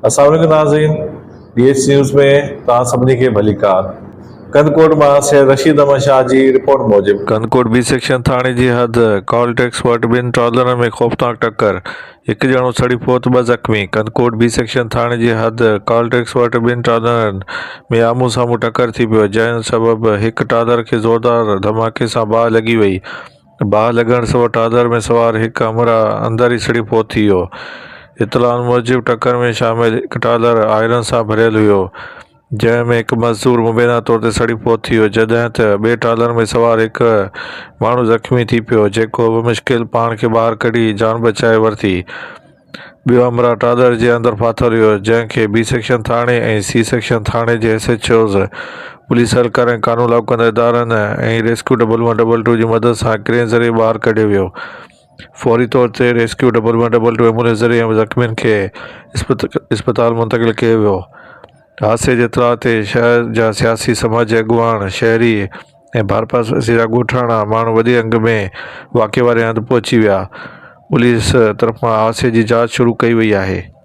السلام عليڪم ناظرين ڊي ايڇ نيوز ۾ توهان سڀني کي ڀليڪار ڪنڌڪوٽ مان سيد رشيد احمد شاهه جي رپورٽ موجب. ڪنڌڪوٽ بي سيڪشن ٿاڻي جي حد ڪال ٽيڪس وٽ ٻن ٽرالرن ۾ خوفناڪ ٽڪر، هڪ ڄڻو سڙي فوت ٻه زخمي ڪنڌڪوٽ بي سيڪشن ٿاڻي جي حد ڪال ٽيڪس وٽ ٻن ٽرالرن ۾ آمهون سامهون ٽڪر ٿي پيو جنهن سبب هڪ ٽرالر کي زوردار ڌماڪي سان باهه لڳي وئي باهه لڳڻ سبب ٽرالر ۾ سوار هڪ همراهه اندر ئي سڙي فوت ٿي ويو. اطلاعن موجب ٽڪر ۾ شامل هڪ ٽرالر آئرن سان ڀريل هيو، جنهن ۾ هڪ مزدور مبينا طور تي سڙي فوت ٿي ويو، جڏهن ته ٻئي ٽرالر ۾ سوار هڪ ماڻهو زخمي ٿي پيو، جيڪو بمشڪل پاڻ کي ٻاهر ڪڍي جان بچائي ورتي. ٻيو همراهه ٽرالر جي اندر ڦاٿل هيو، جنهن کي بي سيڪشن ٿاڻي ۽ سي سيڪشن ٿاڻي جي ايس ايڇ اوز، پوليس اهلڪارن ۽ قانون لاڳو ڪندڙ ادارن ۽ rescue double one double two جي مدد سان ڪرين ذريعي ٻاهر ڪڍيو ويو. فوري طور تي rescue double one double two ambulance ذريعي زخمين کي اسپتال منتقل ڪيو ويو. حادثي جي اطلاع تي شهر جا سياسي سماجي اڳواڻ، شهري ۽ ڀرپاسي جا ڳوٺاڻا ماڻهو وڏي انگ ۾ واقعي واري هنڌ پهچي ويا. پوليس طرفان حادثي جي جاچ شروع ڪئي وئي آهي.